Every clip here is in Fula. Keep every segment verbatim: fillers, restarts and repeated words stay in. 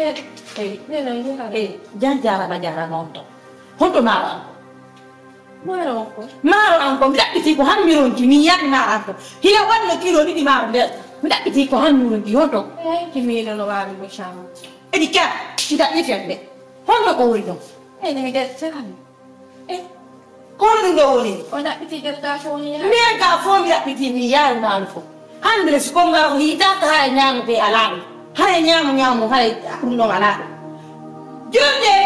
Eyi, eyi, nena, nena. Eyi, jan jarama, jarama on to. Honto maaro an ko? Maaro an ko? Maaro an ko, mi ɗaɓɓiti ko han mi ronki, mi yiyaani maaro an ko. Hino wanno kilo ɗiɗi maaro nder. Mi ɗaɓɓiti ko han mi ronki, honto? Eyi, ki miino no waawi mo caama. Eɗi ka, mi ɗaɓɓiti an de. Honno ko woni ɗon? Eyi, mi ɗaɓɓiti an. Eh, ko honɗum ɗo woni? O ɗaɓɓiti ƴetta ko woni yaade. Min ka fof mi ɗaɓɓiti mi yaari maaro fof. Hannde si ko ngara ko yiitaaka hara ñaamo ɓe alaa ɗum. Hara ñaamo ñaamo hara ɗum ɗon alaa ɗum. Julde!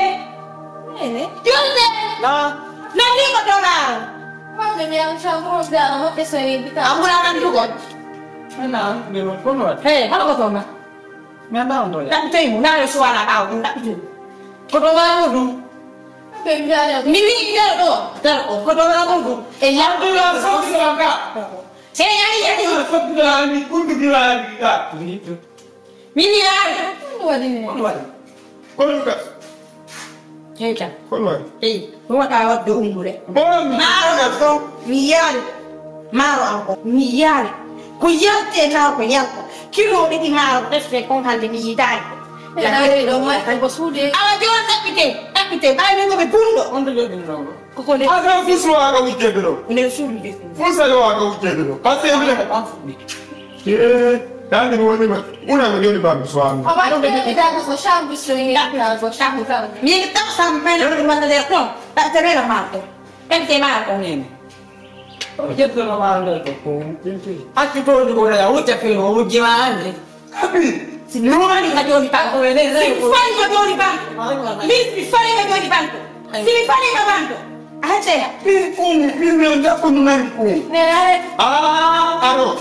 Nene. Julde! Na? Na ni ko ɗo na? Wonde mi an sa ko da hoɓɓe so yeeɓi ka. Amuna nan dugon. Ana, mi ɗon kono. Hey, hara ko ɗo na? Mi anndaa on ɗo ya. Ɗaɓɓitoy mo, naa yo suwala ɓaawo ɗum, ɗaɓɓitoy mo. Ko ɗo waawo ɗum. Ɓe mbiyaani on. Mi wi'i nder ɗo, nder ɗo, ko ɗo waawo ɗum. E yalɗude on fof ɗo ka. Sey yani yani. Fof ɗo ani, kundu ɗo ani ka. Min mi yaari. Ko waɗi ni? Ko waɗi? Ko ɗum ka? Heyta. Ko noon? Eyi, ko waɗa waɗde ummude. Bon, maaro am fof, mi yaari. Maaro am ko, mi yaari. Ko yalti e maaro ko yalta. Kilo ɗiɗi maaro, defte kon hannde mi yidaani. E ɗaɗi ɗo, ma ko suude. Awa jooni ɗaɓɓite, ɗaɓɓite, ɓay min ko ɓe bunɗo. On ɗo joɗɗini ɗon ɗo. Ko ko nde? A ɗo fus waaka wujjede ɗo. Nde suudu de. Fus waaka wujjede ɗo. Parce que mi ɗaɓɓa. Eh, dande mi woni ma. Una mi joni ba mi swami. O waɗi ɓe ɓeydaade ko chambre so yeeɓa ko chambre kam. Min taw sam mena ko walla de ko. Tatere la ma ko. Ente ma ko nene. Jettono ma ndo ko. Accu to ko ya wucca fe o wujji ma ande. Abi. Si mi woni ka joni ba ko ne. Si fani ka joni ba. Min si fani ka joni ba. Sili fale ka banto. Ache. Ɓe kum, ɓe men da ko nan ko. Ne are. Ah, aro.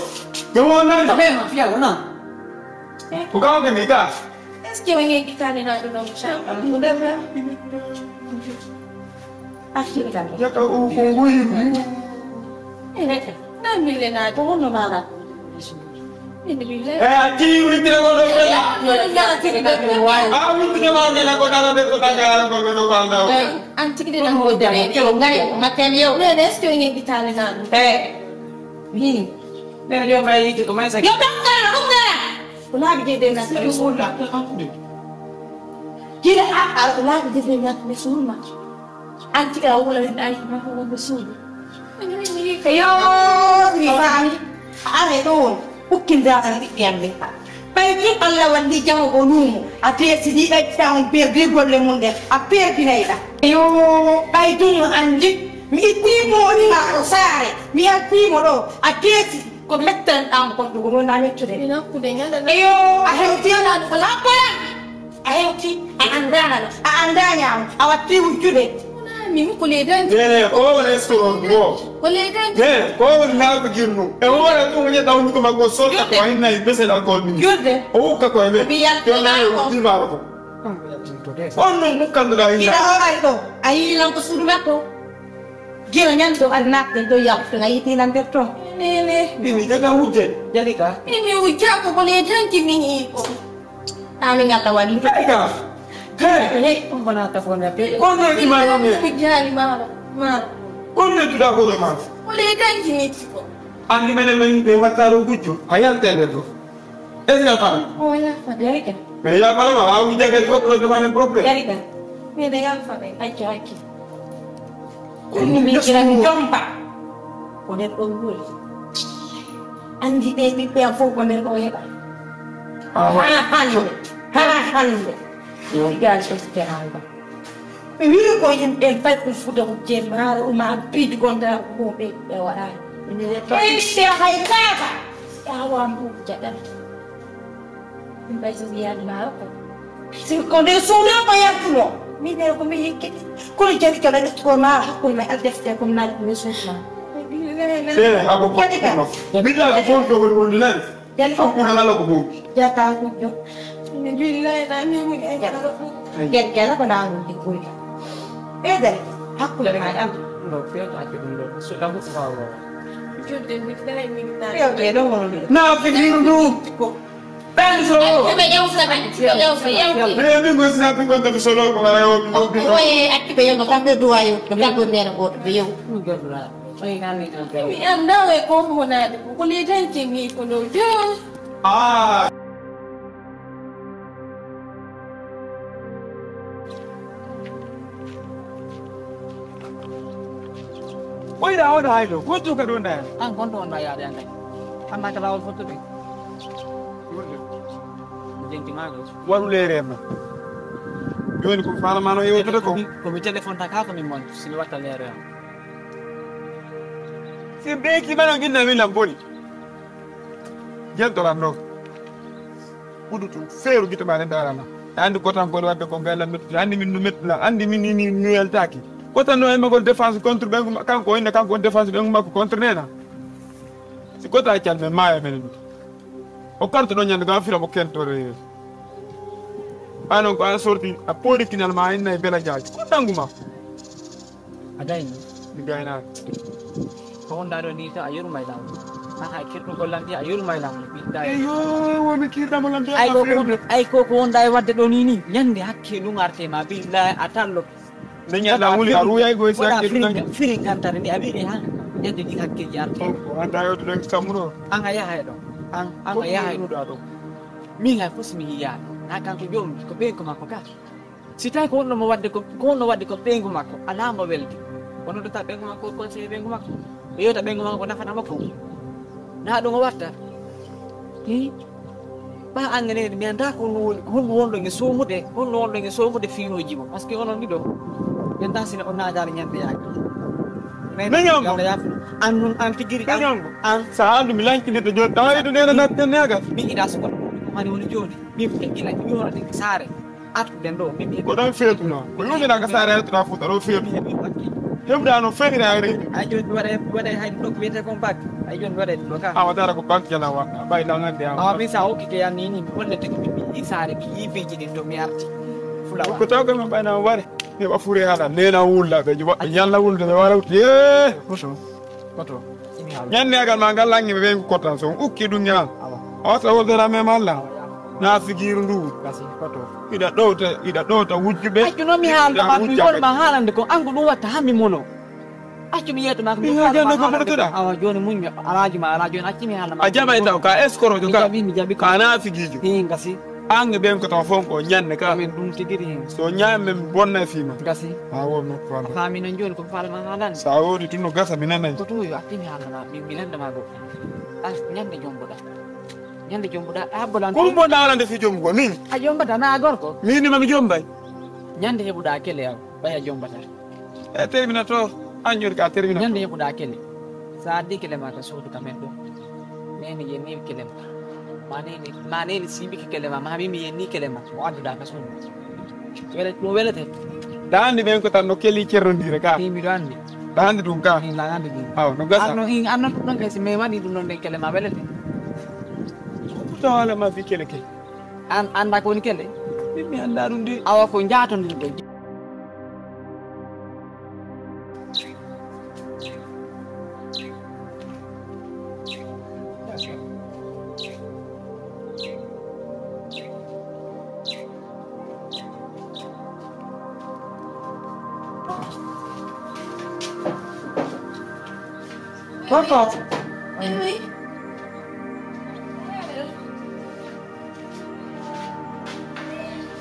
Ɓe wonnan. Ɓe ma fiya wona. Ko ka ko mi ka. Est-ce que wani gitani na do no cha? Mu da ba. Afrika. Ya ka u ko wuyi. Eh, na mi le na ko no mara. E a tii witire ko ɗo ɓe. A witire ma nena ko dara ɓe ko tagara ko ɓe ɗo ɓanda o. An tigi de nan mo dare ke o ngari ma tem yo. Ne ne sto ngi bitale nan. Eh. Min. Ne yo ba yiti ko mai sa. Yo ba ka ko ngara. Ko na bi de na. Kila a a ko na bi de na. An tigi a wula ɗaɗi ma ko wonde suudu. Eyo, mi faami. A are ɗo won. Hukkindaɗan ɓiɓɓe am ɓe. Ɓay tun Allah walli jamo ko luumo. A peesidi ɓay tan on perdi golle mum ɗen. A perdinayɗa. Eyo, ɓay tun no anndi. Mi ittii mo woni ma ko saare. Mi yaltii mo ɗo. A peesidi. Ko mettanɗaa mo kon ɗum wona mettude. Ina hakkude ñande na. Eyo, a hewti. Ko lappalan. A hewti, a anndaano, a anndaa ñaamo, a watti wujjude. Wonaa min ko le danti. Nene, ko woni escroc wo? Ko le danti. Nene, ko woni naaɓe girnu? E hoore ɗum, ñe ɗawndu ko makko, sotta ko hinna e bese ɗan ko min. Julde. O hukka ko e men. Mi yalti. Yo naaɓe ko. Ɗimaaro ko. On ɗum hukkanduɗaa hinna. Ina o ari ɗo. A yii lan ko suudu makko. Gila ñande ɗo ari naatɗen ɗo yawtude, a yiiti lan nder ton. Nene. Ɗimi daga wujje. Jalika. Ɗimi wujja ko ko le danti min ii ko. Amin Allah wali. Hey, on bona ta fona pe. Kono di maro me. Jali maro. Maro. Kono tu da ko do maro. Ko le danji ni ko. Andi mene men be mataro gujo. Ayal tele do. Esi ya fami. O ya fa de ke. Me ya fami ma wa wi de ke ko do ma problem. Yari ka. Me de ya fa de. Acho aki. Ko ɗum mi kira mi jomba. Ko nder ɗon woni. Anndi ɓe ɓiɓɓe am fof ko nder ɗo heɓa. Haa hannde, haa hannde. Yo jaal ɓesde hannde. Mi wii ko yimɓe pay ko fuda ko je maaro uma am piiji gonda ko ɓe ɓe waɗaani. Ɓe ɓe hay kaaka. Awa mbuuja ɗan. Ɗum ɓay so wiyaani ma ko. Si ko nde suuɗa ko yaltuno. Min ne ko mi yikki. Kono jadi kala nde ko ma hakkunde ma aldefte ko ma mi suuɗa. Eh, ako ko. Jadi ka. Bida ko fof to woni wonde nan. Jadi ko. Ko kala ko boki. Jaka ko jo. Billahi na mi mu e jaka. Jadi kala ko na wonde ko. E dari hakkunde ma am. No, fiyo ta ke ɗum ɗo. So tabu ko hawo. Jodde billahi min na. Fiyo ke ɗo wonde. Na fi ɗum ɗum. Ko. Ɓen so. Accu ɓe ƴewta ɓe, accu ɓe ƴewta, ƴewta. Ɓe min ko sina ɓe gonta ɓe solo ko wala yo ɓe ɓe. Oye, accu ɓe ƴewta, kamɓe duwa yo, ɓe kamɓe ndena goto, ɓe yew. Mi annda e ko mo naade ko, ko le danke mi ko ɗo jo. Ah. Ɓoyɗa oɗo hay ɗo, ko to kadi wonɗa hen? An kon to wonɗa yaade an kadi. Amma ka laawol fottude. Jenti ma ɗo. Waru leere ma. Joni ko faala ma no yewtude ko. Ko mi téléphone ta ka ko mi mon, si mi watta leere am. Si ɓeeki ma no ginna mi lam boni. Jentoran ɗo. Huɗu tun, feeru gite ma ɗen darana. A andi gotan kon wadde ko ngaylan mettude. Andi min no mettuɗa. Andi min ni, ni, ni weltaki. Gotan no e magol défense contre ɓen kuma, kanko o inna kanko on défense ɓen makko contre nena. Si gota calme maya menen. O karto ɗo ñande gam fira mo kentore. Anon ko an sorti a poli kinal ma inna e bela jaaji. Ko nangu ma? A gayni. Mi gaynaaki. Ko wonɗa ɗo ni tan a yurmay lamu. An hay kirɗo gollante a yurmay lamu. Ɓiɗɗa e Eyo, womi kirɗamo lande ay ko ko ay ko ko wonɗa e wadde ɗo ni ni. Ñande hakke ɗum arte ma billahi a tallo. Nde ñande a wuli a ruyay goy si hakke ɗum. Firin gantare ni a ɓiri ha. Ñande ɗi hakkeji arte. Ko anda yo ɗum kamro. An a yahay ɗo. An an a yahay ɗo. Min hay fos mi yiya. Na kanko jom ko ɓen ko makko ka. Si tawi ko wonno mo wadde ko ko wonno wadde ko ɓeyngu makko alaa mo welde, o noddata ɓeyngu makko o conseillé ɓeyngu makko, o yewta ɓeyngu makko ko nafata mo ko na ɗum o watta. Hi ɓa anganeede mi annda ko honno woni ko honno wonɗo e soomude honno wonɗo e soomude fiinooji mo parce que onon ɗiɗo ɓen tan sina o naadaali ñande yaaki. Neñango an nun an tigiri an sa andu mi lankinirta joni tawa ido nena natten negas mi iɗa suka mani woni joni. Min min ila yurade saare artuɗen ɗo min min ko ɗon feetuno ko yumina ka saare artuɗa fuuta ɗo feetu heɓuɗa no feeñira reedu ay joni mi waɗa mi waɗa hay ɗo ko wiyete kon bak ay joni mi waɗa ɗo ka awa dara ko bak jala wa ɓay ɗo gande awa awa min sa okkike yan ni ni mi wonde tigi mi ɓiɗɗi saare mi yiibeji ɗin to mi arti fulawa ko taw kama ɓayna ware heɓa fure haala nena wulla ɓe waɗa yalla wulde ɓe wara wutte e Koto. Koto. Ñanneegal ma ngal langi ɓe ɓen ko kottan so on ukki ɗum ñaal. Awa. O sa woldora mem Allah. Awa, awa. Na figiru ndu. Gasi koto. Iɗa ɗowta iɗa ɗowta wujjuɓe. Accu noon mi haalda ma mi wonma haalande ko an ko ɗum watta ha mi mono. Accu mi yetto ma ko mi haalda ma haalande ko. Awa joni muñ mi alaaji ma alaa joni accu mi haalda ma. A jaɓay taw ka escroc jo ka. Mi jaɓi mi jaɓi ko. Ka na figijo. Hi gasi. Ange ɓen ko tawa fof ko ñande ka min ɗum tigiri hen so ñaami men bonna e fima gasi ha wonno ko a faami noon jooni ko faalma haalande sa woodi tun no gasa mi nanay ko tun yo attimi haalana mi mi lendama goo a ñande jomboɗa ñande jomboɗa a habbolan ko ɗum bonɗa haalande fi jombugol min a jombata na a gorko min ni mami jombay ñande heɓuɗa kele yaw ɓay a jombata E termina to an joni ka termina. Ñande heɓuɗa kele. Sa addi kele ma ka suudu ka men ɗo. Nene yenni kele ma. Ma nene ma nene simbiki kele ma ma mi mi yenni kele ma. O adduɗa ka suudu. Wele ɗum welete. Ɗa andi ɓen ko tan no keli cerrondire ka. Ni miɗo andi. Ɗa andi ɗum ka. Ni la andi ɗum. Aw no gasa. Anno in anno ɗum ɗon kay si mi waɗi ɗum ɗon ɗen kele ma welete. Ko tawa ma fi kele kele. An anda ko woni kele? Min mi anda ɗum de. Awa ko jaatondirɗo. Papa. Oui, oui.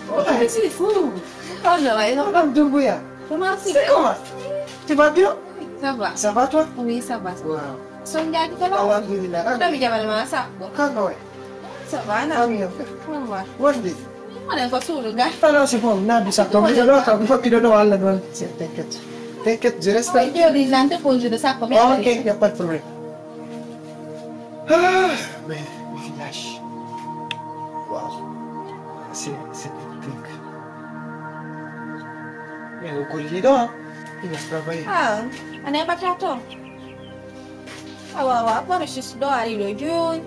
Oh, c'est fou. Oh non, ouais, non. Madame Doumbouya. Comment c'est? C'est comment? Tu vas bien? Ça va. Ça va toi? Oui, ça va. Wow. Son jaji kala. Alhamdulillah. Dami jamal ma sa. Kan kawai. Ça va na. Ami ya. Wa. Wande. Mana ko sulu ga. Tala si ko na bisa to mi do ka ko ki do wala don. C'est t'inquiète. T'inquiète, je reste là. Yo di nante ko je de sa ko. OK, y a pas de problème. Ah, mais le village. Wow. C'est c'est un truc. Mais au Corridor, il a travaillé. Ah, on n'est pas tantôt. Awa awa apara shisu ɗo ari ɗo jooni.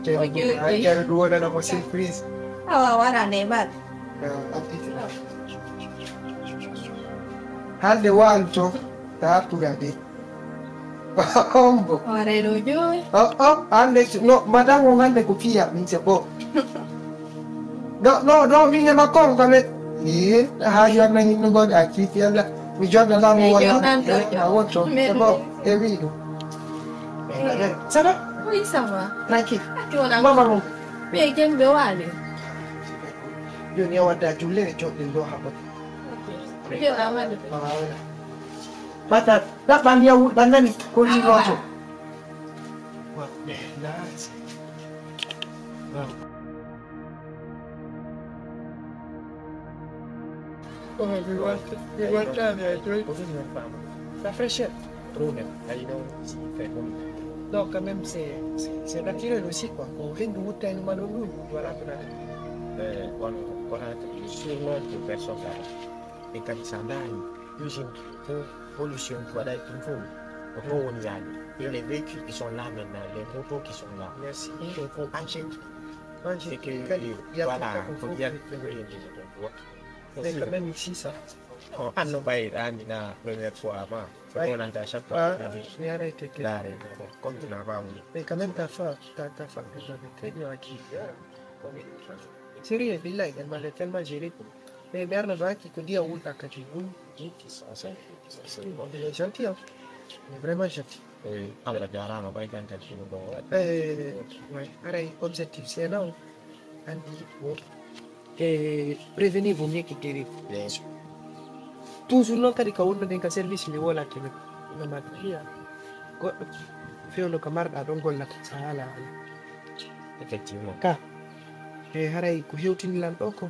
Kere ɗum waɗana mo surprise. Awa awa ara nemal. Hande waalto ta artuga de. Ombo. Ore ɗo jooni. Oh oh hande no madame on hande ko fiya min c'est bon. No no no min e makko on kame. Ee haa jonna yimɓe gon a kiiti Allah. Mi jonna laamu wala a wonto e bo e wiiɗo. Ça va? Oui, ça va. Tranquille. Mama mo. Ɓe jemɓe waali. Joni a wadda julle e joɗɗin ɗo haɓɓo. Joɗa waɗa. Patate. Ɗaɓɓa ndiyam wulɗam nani ko ni looto. Oh, we want, we want time, yeah, it will. Rafraîchir. Trop bien. I know si fait bon. Non, quand même, c'est, c'est, c'est naturel aussi, quoi. Qu'on vient de goûter un mal au goût. Voilà, voilà. Euh, on, on a sûrement des personnes là. Et quand ils s'en aillent, usine, pollution, voilà, tout le monde. Donc, on y a. Et les véhicules qui sont là maintenant, les motos qui sont là. Merci. Il faut acheter. C'est que, voilà, faut bien. Mais quand même ici, ça. Oh, ah non, bah, ah, Nina, première fois, avant. Faut qu'on entende chaque fois. Ah, mais arrêtez. Là, comme tu n'as pas envie. Mais quand même, ta femme, ta, ta femme, vous avez très bien acquis. Sérieux, billahi, elle m'a tellement géré. Mais, mais arno baki ko dia wuta kati. Il est gentil, hein. Il est vraiment gentil. Eh, Allah jarama, ɓay kan kadi ɗum ɗo waɗi. Eh, ouais. Aray, objectif c'est non. Andi, bon. E prévenir vaut mieux que guérir. Bien sûr. Toujours noon kadi ka wonnoɗen ka service mi wolaki men. No mbaɗa fiya goɗɗo fewndo ka marɗa ɗon gollata sa haala haala. Effectivement. Ka e haray ko hewtini lan ɗo ko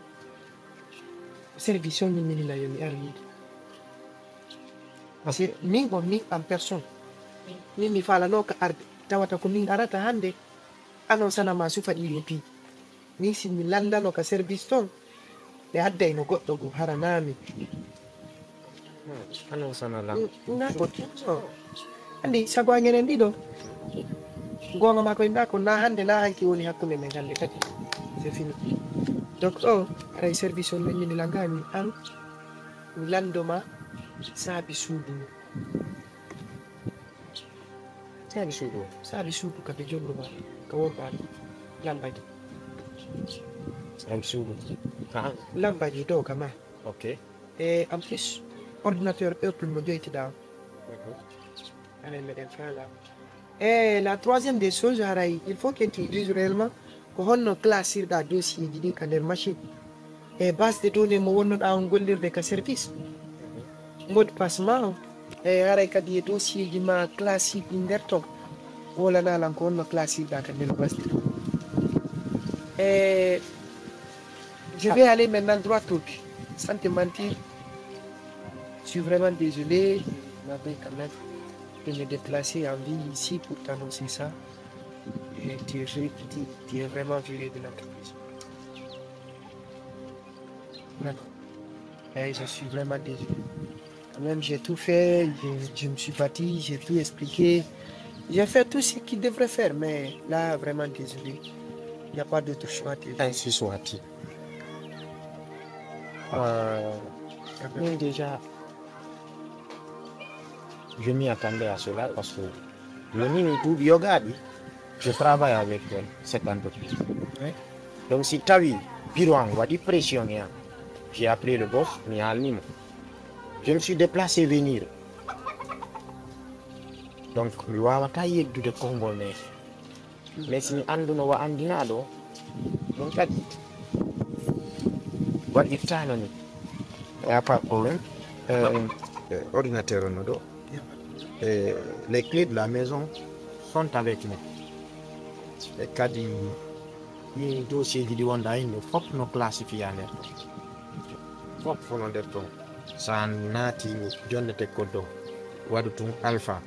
service o min minila yo mi ar yiide. Parce que min on min en personne, min mi faalanoka arde, tawata ko min arata hannde, annoncana ma sufa ɗiɗo pi. Min si mi lanndano ka service toon, ɓe addayno goɗɗo goo, hara naa min. Annoncana lan. Naa ko anndi sago a ngenen ɗiɗo. Goonga maa ko yimɓe ko naa hannde naa hanki woni hakkunde men hannde kadi. C'est fini. Donc ɗo aray service on min min langani an. Mi lanndo ma saabi suudu. Saabi suudu o? Saabi suudu ka ɓe jonndu ma ka worɓaaɓe lambaji. Saabi suudu ka lambaji dow ka ma. Ok. E en plus ordinateur Apple mo joytiɗa o. Anen meɗen faala. E la troisième des choses haray il faut qu'en tu dises réellement ko honno classirɗa dossier ji ɗin ka nder machine e base de données mo wonnoɗa on gollirde ka service mot de passe ma o e haray kadi e dossier ji ma classique ɗi nder ton wolanalan ko honno classirɗa ka nder base de données e je vais aller maintenant droit au but sans te mentir. Je suis vraiment désolé, mais quand même, de me déplacer en ville ici pour t'annoncer ça. Et tu es, tu, tu es vraiment viré de l'entreprise. Vraiment. Et je suis vraiment désolé. Quand même, j'ai tout fait, je, je me suis battu, j'ai tout expliqué. J'ai fait tout ce qu'il devrait faire, mais là, vraiment désolé. Il n'y a pas d'autre choix. Ainsi soit-il. Euh, min déjà, je m'y attendais à cela parce que woni mi duuɓi yogaaɗi, je travaille avec euh, cette entreprise. Donc si tawi bureau an waɗi pression e an, j'ai appelé le boss, mi haalni mo. Je me suis déplacé venir. Donc mi wawata yeddude konngol neeso. Mais si mi annduno wa anndinaaɗo ɗum kadi waɗirtaano ni. Il n'y a pas de problème. Euh, euh, ordinateur on ɗo. Et les clés de la maison sont avec moi. E kadi ɗin dossier ji ɗi wonda yimɓe fof no classifié nder ton. Fof fof no nder ton. Sa naati jonnete ko dow waɗu tun alpha.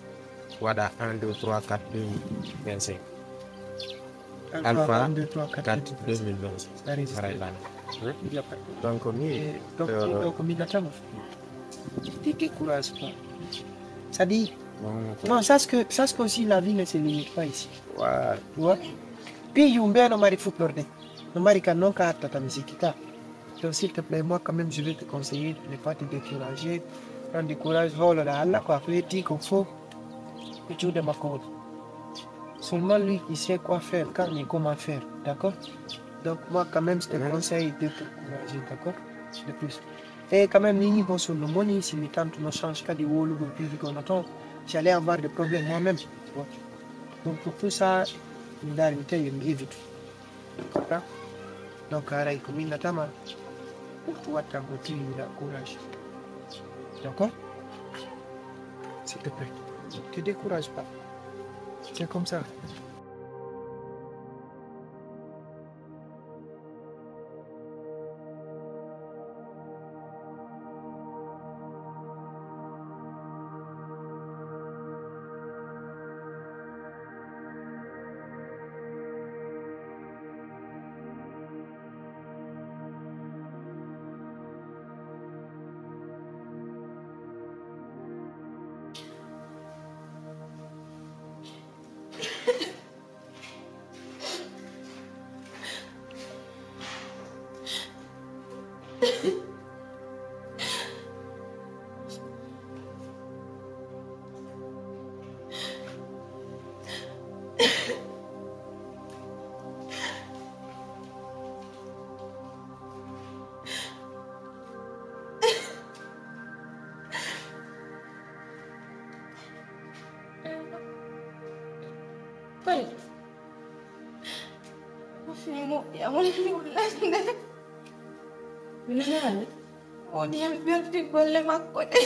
Waɗa un deux trois quatre deux mille vingt-cinq. Alpha un deux trois quatre deux mille vingt-cinq. Haray lan. Donc ni donc euh, ɗo ko min natama. Ti décourage pas. Ça dit non, ça c'est que ça c'est aussi la vie ne se limite pas ici. Voilà. Tu vois. Pays yumɓe no mari fuɗɗorde. No mari kan noon ka attata mi sikki ka. Donc s'il te plaît moi quand même je vais te conseiller de ne pas te décourager. Prendre du courage hooloɗa Allah ko a ko yetti ko fof. Ko juuɗe makko woni. Seulement lui qui sait quoi faire quand et comment faire, d'accord? Donc moi quand même je te conseille de te courager, d'accord? De plus. Et quand même ni niveau sur le moni si mi tantu no change kadi wolugol piiji kono ton j'allais avoir des problèmes moi-même. Donc pour tout ça mi ndaari mi tawi mi évite. D'accord? Donc haray ko minnatama pour tout watta ko tiwira courage. D'accord? S'il te plaît, te décourage pas. C'est comme ça. Koy. Ko fii moƴƴi, a woni mi wullande. Mi nanaani. Woni heen ɓerdi golle makko ɗe.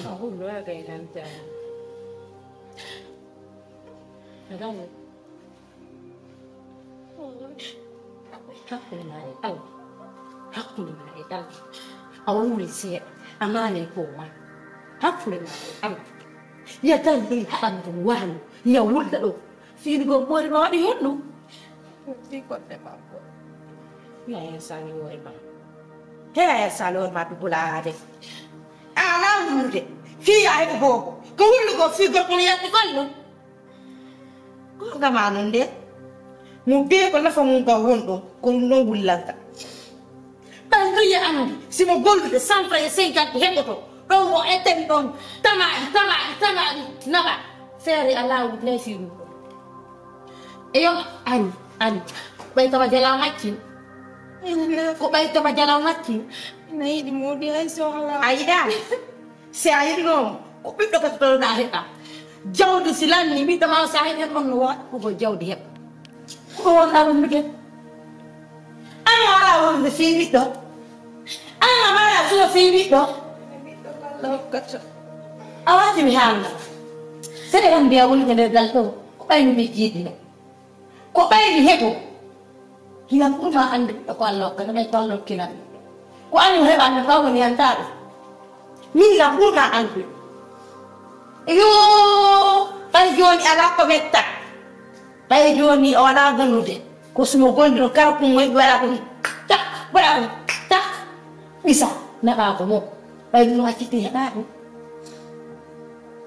A hullo a gaynan tan. A gaynan. Hakkunde ma e Allah. Hakkunde ma e Allah. A wowli seeɗa. A maale ko ma. Hakkunde ma e Allah. Ya tan ɗum haɓan ɗum waano. Ya wulla ɗo. Fiini gom moori ma waɗi honɗum? Fi golle makko. Yaya Sani hoore ma. He Yaya Sani hoore ma dubula de. A ala wulude. Fi ay ko bobo. Ko wullugo fi goɗɗum yatti gollum. Ko gama non de. Mo be ko nafa mum ba won ɗo. Ko ɗum ɗon wullanta. Ɓay ɗum ya anndi, si mo gollude cent francs e cinquante heɓoto, ɗon mo etten ɗon, tamaɗi, tamaɗi, tamaɗi, naɓa. Feere a laawol leysi ɗum ɗon. Eyo, ani, ani. Ɓay tama jala macci. Ko ɓay tama jala macci. Ina yiɗi moodi hay sohla. A yiɗa? Si a yiɗi noon, ko ɓiɗɗo kadi tolɗa heɓa. Jawdi si lanni, ɓiɗɗo ma o sa heɓen on no waɗa ko jawdi heɓa. Ko wonɗa wondude? An a wara wonde fii ɓiɗɗo. An a mara suno fii ɓiɗɗo. A watti mi haalna. Sere on mbiya wonde nder dal ɗo. Ko ɓaymi mi jiidi. Ko ɓaymi heɓo. Hinam ɗum ma anndu ɓiɗɗo ko Allah hokkata ɓay ko Allah hokkina ɓiɗɗo. Ko an mo heɓa anndu ka woni yantaaɗo. Min kam ɓurɗa anndude. Yoo, ɓay jooni alaa ko metta. Ɓay jooni o alaa gonnude. Ko sumo gondi ɗo kala ko moy waɗa ɗum. Tak, waɗa ɗum. Tak. Ɓisa, naɓa ko mo. Ɓay ɗum acciti heɓa ɗum.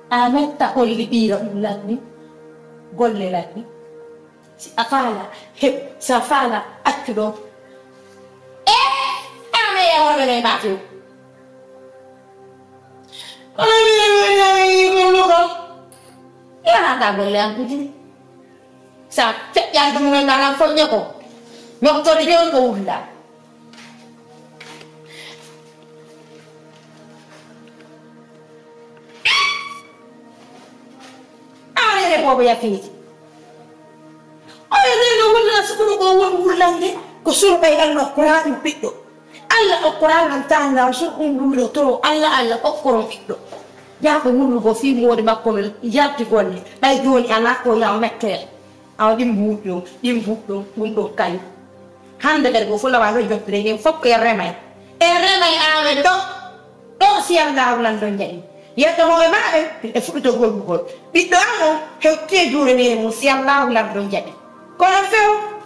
A metta holli ɓiira ɗum lanni. Golle lanni. Si a faala, heɓ. Si a faala, accu ɗo. Ee, aan e hoore men mbaatu. Kono minen woni gollugol. Yahata golle am kadi. Sa feƴƴani ɗum men mbaɗa foññe ko. Moftorde jooni ko wulla. Aan e boobo yafiiji. Oya nden no wonno sukuru ko won wullande ko sunu ɓay Allah okkoraa ɗum ɓiɗɗo. Allah okkoraa lan taangal so ɗum wullo to Allah Allah okkoron ɓiɗɗo. Yaa ko wullugo fii moodi makko men yalti golle ɓay jooni alaa ko yaa o mettoya. Awa ɗin mbuuɗ ɗum ɗin mbuuɗ ɗum ɗum ɗum kañum. Hannde kadi ko fulawa ɗo jottire heen fof ko e remay e remay awe ɗo. Ɗo si Allaahu lanɗo jaɓi yetto mo e maɓɓe e fuɗɗito gollugol ɓiɗɗo am on hewti e juuɗe men mum si Allaahu lanɗo jaɓi kono few.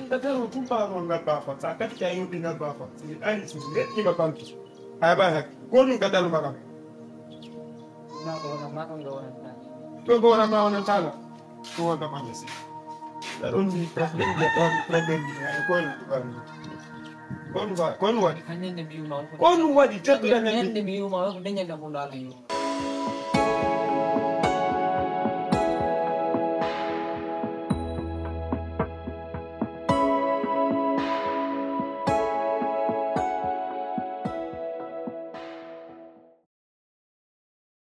Dadaro tun ba ron na ba fa ta ka ta yi bi na ba fa ti ai su ne ki ba ban ki ai ba ha ko nun ka dalu ba ka na ko na ma ko ga wa ta to ko na ma wa ta la ko wa ka ma si da ron ni problem da ron problem ni ai ko na ba ni Ko ɗum fa-, ko ɗum waɗi? Ko ɗum waɗi? Tedduɗen en. Ñande mi yuma, ko dañande mo ɗo Allah yuma.